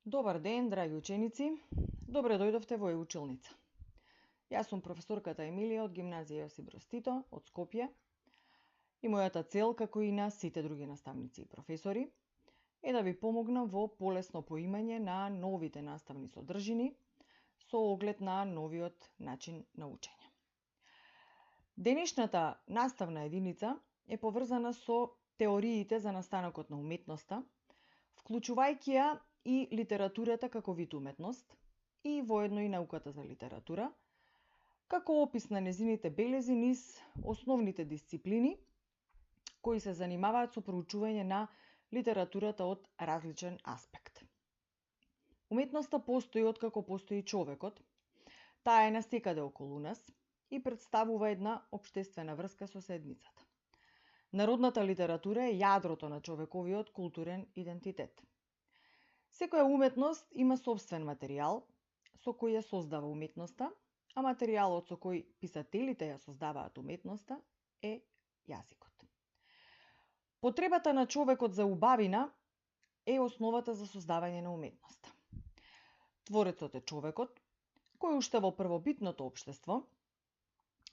Добар ден, драги ученици. Добре дојдовте во училница. Јас сум професорката Емилија од гимназија Јосип Броз Тито од Скопје и мојата цел, како и на сите други наставници и професори, е да ви помогнам во полесно поимање на новите наставни содржини со оглед на новиот начин на учење. Денешната наставна единица е поврзана со теориите за настанокот на уметноста, вклучувајќи ја и литературата како вид уметност и воедно и науката за литература, како опис на незините белези низ основните дисциплини кои се занимаваат со проучување на литературата од различен аспект. Уметноста постои откако постои човекот, таа е настекаде околу нас и представува една општествена врска со седмицата. Народната литература е јадрото на човековиот културен идентитет. Секоја уметност има собствен материјал со кој ја создава уметноста, а материјалот со кој писателите ја создаваат уметноста е јазикот. Потребата на човекот за убавина е основата за создавање на уметноста. Творецот е човекот, кој уште во првобитното општество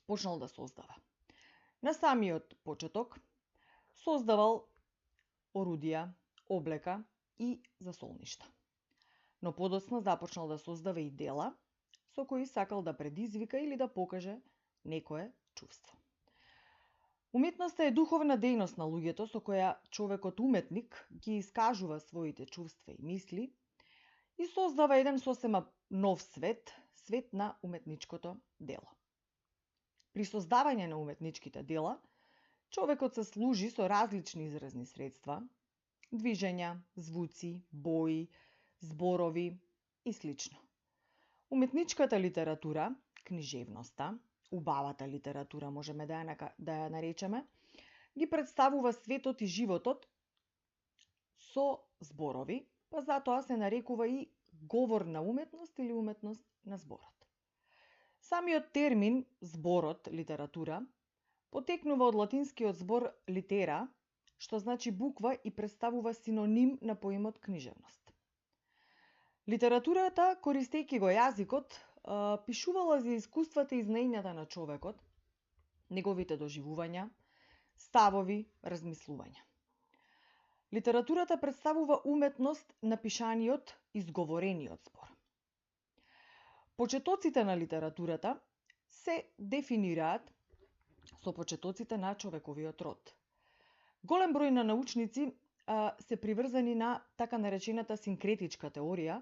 почнал да создава. На самиот почеток создавал орудија, облека и засолништа. Но подоцна започнал да создава и дела со кои сакал да предизвика или да покаже некое чувство. Уметноста е духовна дејност на луѓето со која човекот уметник ги искажува своите чувства и мисли и создава еден сосема нов свет, свет на уметничкото дело. При создавање на уметничките дела, човекот се служи со различни изразни средства, движења, звуци, бои, зборови и слично. Уметничката литература, книжевноста, убавата литература можеме да ја наречеме, ги представува светот и животот со зборови, па затоа се нарекува и говорна уметност или уметност на зборот. Самиот термин зборот, литература, потекнува од латинскиот збор litera, што значи буква и представува синоним на поимот книжевност. Литературата, користејќи го јазикот, пишувала за искуствата и знаењата на човекот, неговите доживувања, ставови, размислувања. Литературата представува уметност на пишаниот, изговорениот збор. Почетоците на литературата се дефинираат со почетоците на човековиот род. Голем број на научници се приврзани на така наречената синкретичка теорија,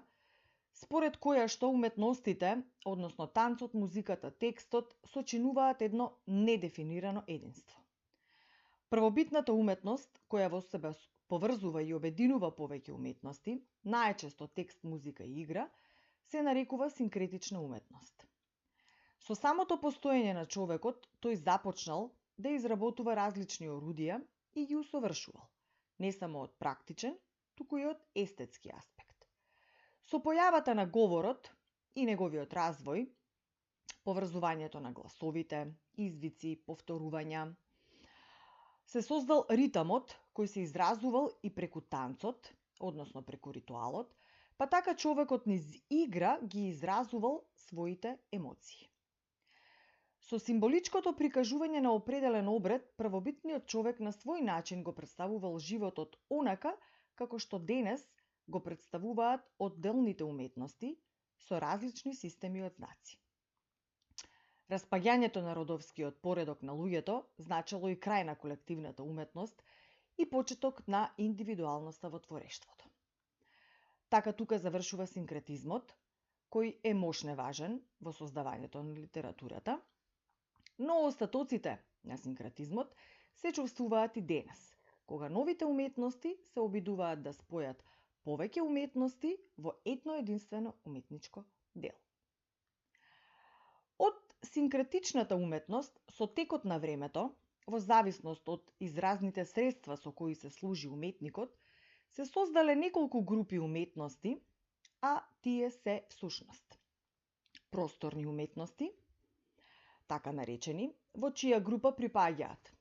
според која што уметностите, односно танцот, музиката, текстот, сочинуваат едно недефинирано единство. Првобитната уметност, која во себе поврзува и обединува повеќе уметности, најчесто текст, музика и игра, се нарекува синкретична уметност. Со самото постоење на човекот, тој започнал да изработува различни орудија и ги усовршувал, не само од практичен, туку и од естетски аспект. Со појавата на говорот и неговиот развој, поврзувањето на гласовите, извици, повторувања, се создал ритамот кој се изразувал и преку танцот, односно преку ритуалот, па така човекот низ игра ги изразувал своите емоции. Со символичкото прикажување на определен обред, првобитниот човек на свој начин го представувал животот онака како што денес го представуваат одделните уметности со различни системи од знаци. Распаѓањето на родовскиот поредок на луѓето значело и крај на колективната уметност и почеток на индивидуалноста во творештвото. Така тука завршува синкретизмот, кој е мощно важен во создавањето на литературата, но остатоците на синкретизмот се чувствуваат и денес, кога новите уметности се обидуваат да спојат повеќе уметности во едно единствено уметничко дело. Од синкретичната уметност, со текот на времето, во зависност од изразните средства со кои се служи уметникот, се создале неколку групи уметности, а тие се всушност просторни уметности, така наречени, во чија група припаѓаат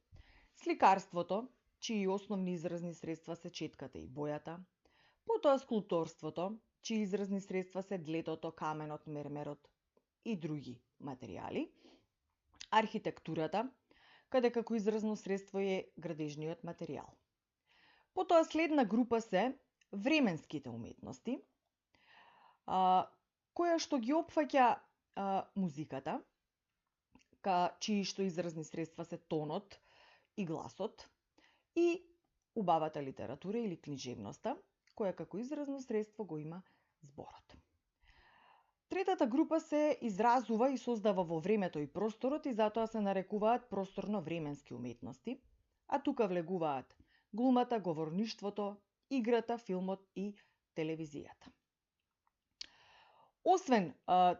сликарството, чии основни изразни средства се четката и бојата, потоа скулпторството, чии изразни средства се длетото, каменот, мермерот и други материјали. Архитектурата, каде како изразно средство е градежниот материјал. Потоа следна група се временските уметности, која што ги опфаќа музиката, чии што изразни средства се тонот и гласот, и убавата литература или книжевноста, која како изразно средство го има зборот. Третата група се изразува и создава во времето и просторот и затоа се нарекуваат просторно-временски уметности, а тука влегуваат глумата, говорништвото, играта, филмот и телевизијата. Освен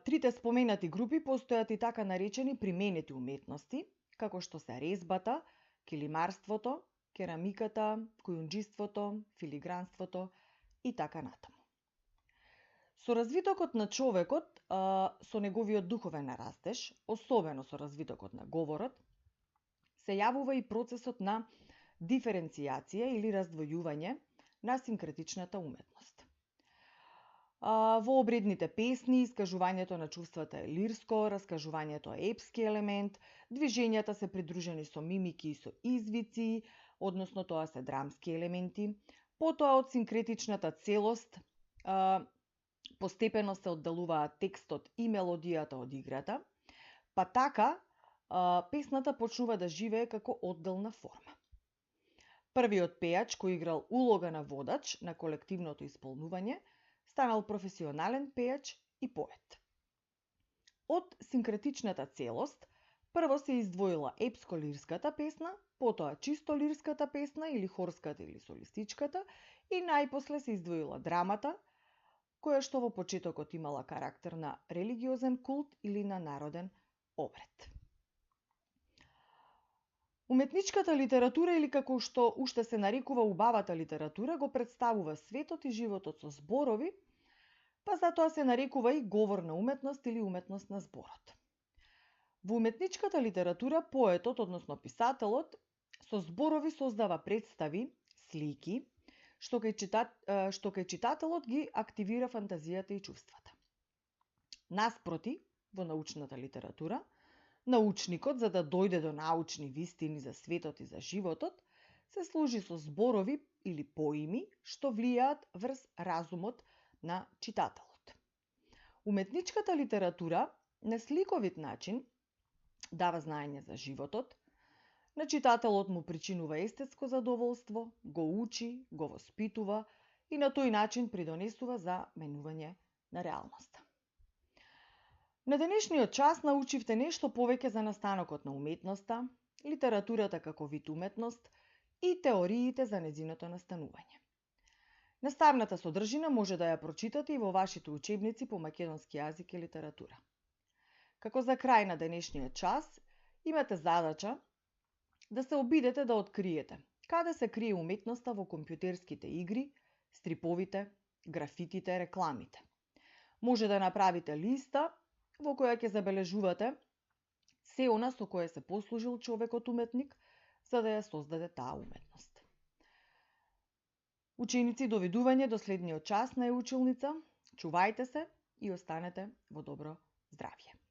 трите споменати групи, постојат и така наречени применети уметности, како што се резбата, килимарството, керамиката, кујунџиството, филигранството и така натаму. Со развитокот на човекот, со неговиот духовен растеж, особено со развитокот на говорот, се јавува и процесот на диференцијација или раздвојување на синкретичната уметност. Во обредните песни, искажувањето на чувствата е лирско, раскажувањето е епски елемент, движењата се придружени со мимики и со извици, односно тоа се драмски елементи. Потоа од синкретичната целост постепено се оддалуваат текстот и мелодијата од играта, па така песната почнува да живее како одделна форма. Првиот пејач кој играл улога на водач на колективното исполнување, станал професионален пејач и поет. Од синкретичната целост, прво се издвоила епско-лирската песна, потоа чисто лирската песна или хорската или солистичката и најпосле се издвоила драмата, која што во почетокот имала карактер на религиозен култ или на народен обред. Уметничката литература или како што уште се нарекува убавата литература го представува светот и животот со зборови, па затоа се нарекува и говорна уметност или уметност на зборот. Во уметничката литература поетот, односно писателот, со зборови создава представи, слики, што кај читателот ги активира фантазијата и чувствата. Наспроти, во научната литература, научникот, за да дојде до научни вистини за светот и за животот, се служи со зборови или поими што влијаат врз разумот на читателот. Уметничката литература на сликовит начин дава знаење за животот, на читателот му причинува естетско задоволство, го учи, го воспитува и на тој начин придонесува за менување на реалноста. На денешниот час научивте нешто повеќе за настанокот на уметноста, литературата како вид уметност и теориите за нејзиното настанување. Наставната содржина може да ја прочитате и во вашите учебници по македонски јазик и литература. Како за крај на денешниот час, имате задача да се обидете да откриете каде се крие уметноста во компјутерските игри, стриповите, графитите, рекламите. Може да направите листа во која ќе забележувате се она со кое се послужил човекот уметник за да ја создаде таа уметност. Ученици, довидување до следниот час на Е-училница, чувајте се и останете во добро здравје.